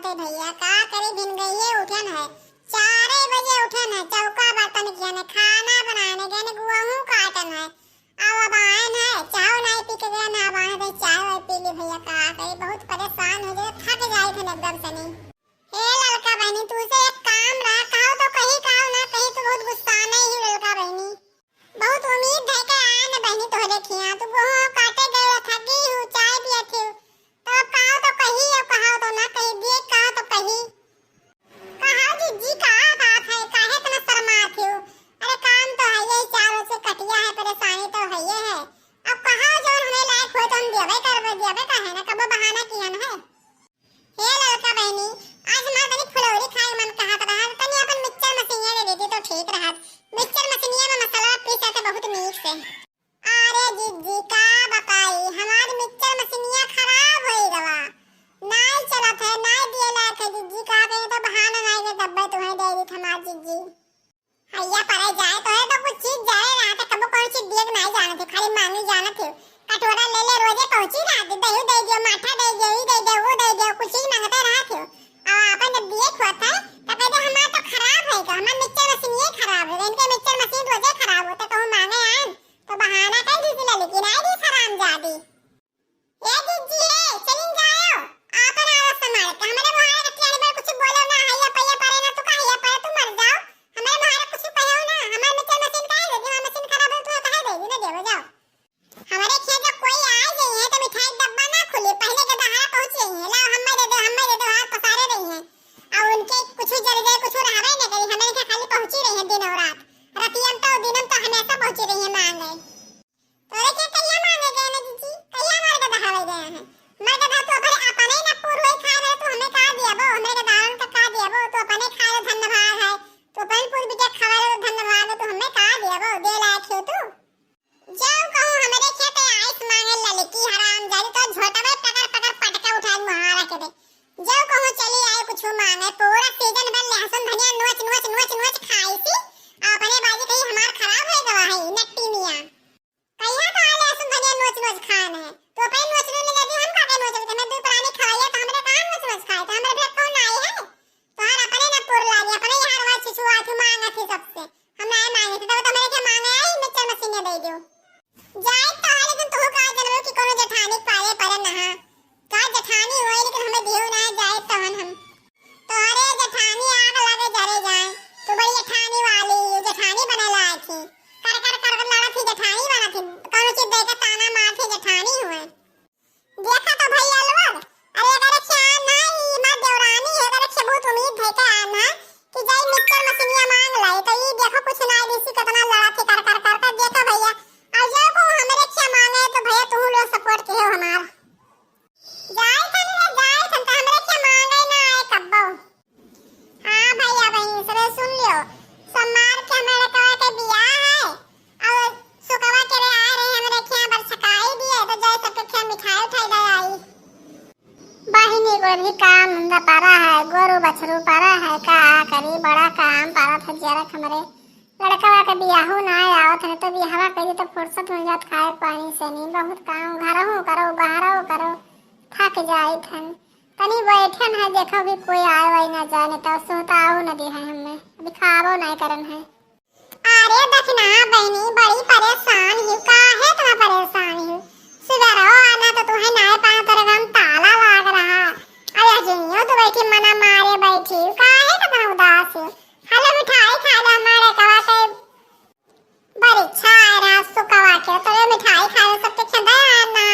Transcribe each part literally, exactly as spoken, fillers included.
ते भैया का करी, भिन गइये उठन है, चारे बजे उठन है, चौका बर्तन किहन है, खाना बनाने गए, गेहूं काटन है। अब, अब आयन है, चाहो नाई पी के गए ना, अब आयन है, चाय वाय पी ली भैया, का करी, बहुत परेशान हो जाए, थक जाए थे एकदम से नहीं। हे ललका बहनी, तू से एक काम रहा, कहो तो कही, कहो ना कही, तू बहुत गुस्सा नहीं ही ललका बहनी। बहुत उम्मीद धइ के आयन बहिनी तोहरे खिया। तू गोहूं काटे गए, थकी हूँ, चाय पियत हूँ। तो अब कहो तो कही, अब कहो तो ना कही, दिए कहो तो कही। कहो जिज्जी, का बात है, काहे इतना शर्मात हूँ? अरे काम तो है, यही चारों से कटिया है, परेशानी तो है ये है। अब कहो जौन हमें लायक हो तो हम दियबे करबे, दियबे काहे ना, कबो बहाना किया ना है। हे ललका बहिनी, आज हमार तनी फुलौरी खाए मन कहत रहा, तनी अपन मिक्सचर मशीनिया दे देती तो ठीक रहत। मिक्सचर मशीनिया में मसाला पीसत है बहुत नीक से। अरे जिज्जी का बताई, हमार मिक्सचर मशीनिया खराब होई गवा, नाई चलत है, नाई दिए लायक है जिज्जी, कहा कहीं तो बहाना नाई के तब्बे तुम्हें दे दी हमार जिज्जी। हैया परे जाए तो है तो कुछ चीज जरे रहा था, कबो कौन चीज दिए के नाई जानत है, खाली मांगी जानत है। कटोरा ले ले रोजे पहुंची रहा थे, दही दे दियो, माठा दे दियो, ई दे दियो, वो दे दियो, कुछ चीज मांगते रहा थे। अब आपन जब दिए खुआ था तो कह दे हमार तो खराब है का, हमार मिक्सचर मशीन ये खराब है, इनके मिक्सचर मशीन रोजे खराब होते, कहूँ मांगे आए तो बहाना कर दी थी ललिकी, नाई दी हराम जादी। ए जिज्जी, ए, चलिन जाओ, आपन आवाज संभाल के। हमरे मोहारे के ठियानी पर कुछ बोलो ना, हैया पैया परे ना, तू का हैया परे, तू मर जाओ। हमरे मोहारे कुछ कहो ना, हमार मिक्सचर मशीन काहे दे दी, हमार मशीन खराब है, तू काहे दे दी, ना देबो, जाओ। हमरे खेत जब कोई आ जाई है तो मिठाई डब्बा ना खुली, पहले के दहाड़ा पहुंच जाई है, लाओ हमें दे दो, हमें दे दो, हाथ पसारे रही है। और उनके कुछ जल जाए, कुछ रहबे न करी, हमरे के खाली पहुंची रही है दिन और रात, रतियम तो दिनम तो हमेशा पहुंची रही है मांगे। तोरे के कहिया मांगे गए ना जिज्जी? कहिया हमार गदहा हो गए हैं? हमार गदहा तू अपने, अपने ना पूर होई खाए रहे, तू हमें का दियाबो? हमरे गदहारन का का दियाबो? तू अपने खाए रहे धन्य भाग है, तू अपन पूर बिटिया खाए रहे धन्य भाग है, तू हमें का दियाबो? दे लायक हो तू? जाओ कहूँ हमरे खेत आइस मांगे ललकी हराम जादी, तो झोटवे पकड़ पकड़ पटके उठाए मुहारा के दे। जाओ कहूँ चली आए कुछ मांगे, पूरा सीजन भर लहसुन धनिया नोच नोच नोच नोच खाई सी, अपने बाजी कहीं हमार खराब हो गवा है नट्टी मियाँ। कहिया तो आले सुन धनिया नोच नोच खान है। तू अपने नोच नोच ले जाती, हम का के नोच लेते? मैं दो प्राणी खवाइया तो हमरे कहाँ नोच नोच खाए? तो हमरे भेद कौन आए है? तोहार अपने ना पुर लागे, अपने यहाँ रवा छिछुआ थी मांगा थी सबसे। हम ना मांगे थे, तब तो मेरे के मांगे आई, मिक्सचर मशीन दे दो। जाए तो आले दिन तू का जनबो कि कोनो जेठानी पाले परे नहा। का जेठानी होए, लेकिन हमें देव ना जाए तहन हम। तोहरे जेठानी आग लगे जरे जाए। तू बड़ी जेठानी वाली, जेठानी बने लायक ही। कर कर कर कर लड़त ही जेठानी बनत ही। कौनो चीज दे के ताना मारत ही जेठानी हुए। देखा तो भैया लोग, अरे अगर क्या ना ही मार देवरानी है, अगर क्या बहुत उम्मीद है का ना कि जाई मिक्सचर मशीनिया मांग लाई, तो ये देखो कुछ ना देसी कितना लड़त ही कर कर कर कर। देखा भैया, और जो को हमरे क्या मांगे तो भैया तू लोग सपोर्ट के हो हमार। जाए तनी रे, जाए तन त हमरे के मांगे ना आए कब्बो। हाँ भैया बहिनी, सबे सुन लियो, सोमवार के हमरे लड़कवा के बियाह है, और सुकवा के रे आए रहे हमरे के यहाँ बरछकाई दिए, तो जाए सबके के मिठाई उठाई दे आई। बहिनी को भी काम धंधा परा है, गोरू बछरू परा है, का करी, बड़ा काम परा था जरक हमरे। लड़कवा के बियाहू ना आवत है, तो बियाहवा करी तो फुर्सत मिल जात खाए पानी से नहीं। बहुत काम, घरहू करो, बाहरो करो, थक जाइत हन। तनी बैठन है, देखो भी कोई आए वाए ना जाए, नहीं तो सोता आओ न दे है हमें, अभी खाबो नहीं करन है। अरे दखना बहिनी, बड़ी परेशान ही, काहे इतना परेशान ही? सुबह रहो आना तो तुम्हें ना पाना, तेरे घर ताला लाग रहा। अरे जिनियो तो बैठी मना मारे बैठी, काहे इतना उदास ही? हेलो, मिठाई खा लो, हमारे कवा के बड़ी इच्छा आ रहा सुकवा के, तो ये मिठाई खा लो, सबके खेदे आना।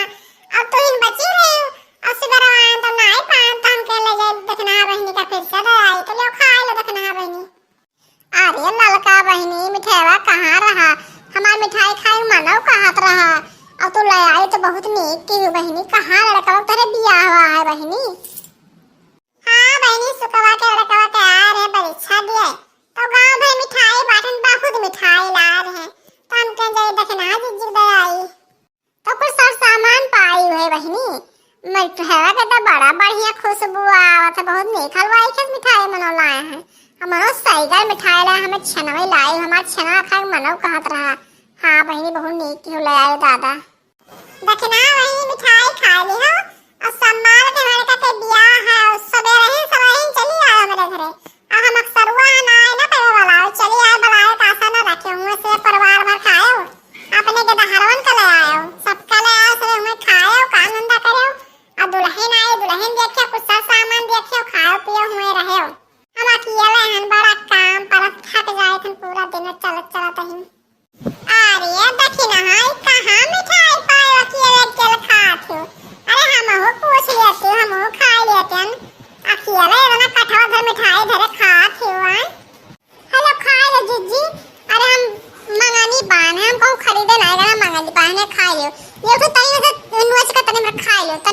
अब तो इन बची रही, अब सुबह आन तो ना ही पान, तो हम के ले जाए दखना बहिनी का फिर से दे आई, तो लो खा लो दखना बहिनी। अरे ललका बहिनी, मिठाईवा कहाँ रहा? हमार मिठाई खाए मनो कहत रहा, अब तू ले आई तो बहुत नीक की बहिनी। कहाँ लड़का तेरे बियाह हुआ है बहिनी? हाँ बहिनी, सुकवा के लड़कवा के आ रहे परीक्षा दिए, तो गांव भर मिठाई बांटन, बहुत मिठाई ला रहे, तो हम कह जाए दखना जिज्जी दे आई। तो कुछ सर सामान पाई हुए बहिनी, मिठाई के तो बड़ा बढ़िया खुशबू आवत है, बहुत नीक हलवाई के मिठाई मनो लाए हैं। हमरो सैगर मिठाई लाए, हमें छनवे लाई, हमार छनवा खाए मनो कहत रहा। हाँ बहिनी, बहुत नीक की ले आयो दादा। दखना वही मिठाई खा ली हो, और सम्मान के हमारे का के बियाह है, और सबेरे ही सब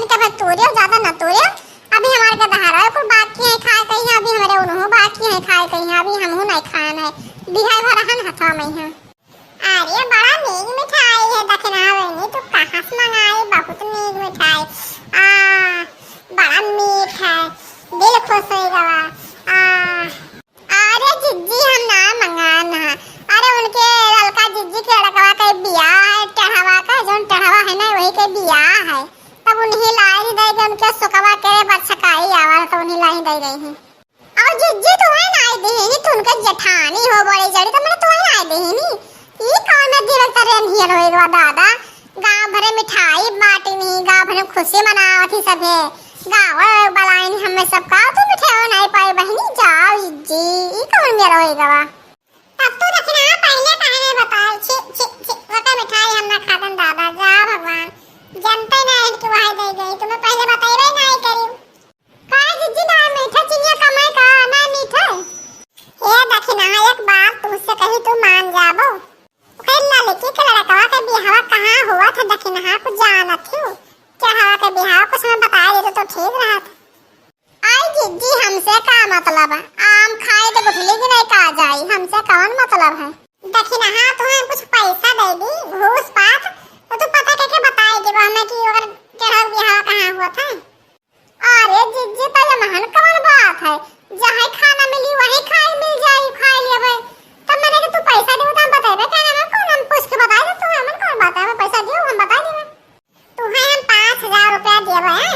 तब तोरे ज्यादा न तोरे, अभी हमार के दहाड़ा कुल बाकी है खाए कहीं, अभी हमरे उनहु बाकी है खाए कहीं, अभी हमहू नहीं खान है, बिहाई भर हन हथवा में है। अरे बड़ा नीक मिठाई है दखिनहा बहिनी, तू कहाँ से मंगाई? बहुत नीक मिठाई। आ, बड़ा मीठ है, दिल खुश हो गवा। आ, अरे जिज्जी, हम ना मंगान है। अरे उनके ललका जिज्जी के लड़कवा के बियाह है, टेढ़वा का, जौन टेढ़वा है ना, वही के बियाह है। तब उन्हीं लाई दे के उनके सुकवा के बरछकाई आवा, तो उन्हीं लाई दे गई है। और जिज्जी, तू है ना आई देही, तू उनके जेठानी हो बड़ी जड़ी, तो मैंने तू है ना आई देही नी। ई कौन में दिल तरे नियर होएगा दादा? गांव भरे मिठाई बांटी नहीं, गांव भरे खुशी मनावत ही सभे। गांव बलाइन हमें सबका, तू मिठाई नहीं पाई बहिनी, जाओ जिज्जी, ई कौन मेरा होएगा वा? तब तू दखिनहा पहले काहे नहीं बताए? छी, छी, छी, ओकर मिठाई हम ना खादन दादा, जा भगवान। जनते ना है कि वही दे गई, तुम्हें पहले बताइबे नहीं करी। काहे जिज्जी, ना मीठा चिनिया कमाए का, ना मीठा? हे दखिनहा, एक बात तुझसे कही, तू मान जाबो। ओकरे ललकी के लड़कवा के बिहावा कहाँ हुआ था दखिनहा, कुछ जानत हो? चढ़ावा के बिहावा कुछ हमें बताए देते तो ठीक रहत। आई जिज्जी, हमसे का मतलब? आम खाए तो गुठली गिराए का जाई, हमसे कौन मतलब है? दखिनहा, तुम्हें कुछ पैसा दे दी, घूस पात, तो तू पता करके बताए देबो हमें कि ओकर चढ़ावा बिहावा कहाँ हुआ था। अरे जिज्जी, त एमहन कवन बात है? जहाँ खाना मिली, वहीं खाए मिल जाई, खाए लेबे। तब मैंने कि तू पैसा देबो, त हम बतेबे, क्या नाम है, कौन, हम पूछ के बताए दे, तू हमन कौन बात है, हमें पैसा दियो, हम बताए देबे। तू है, हम पाँच हजार रुपया देबे, हैं?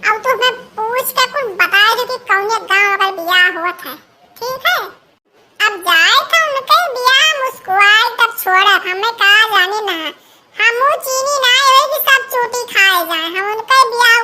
अब तू हमें पूछ के कुल बताए दे कि कौने गाँव अगर बियाह होत है, ठीक है? अब जाए तो उनके बियाह मुस्कुराए तब छोड़ब, हमें का जाने ना। हम वो चीनी ना होए कि सब चूटी खाए जाए, हम उनके बियाह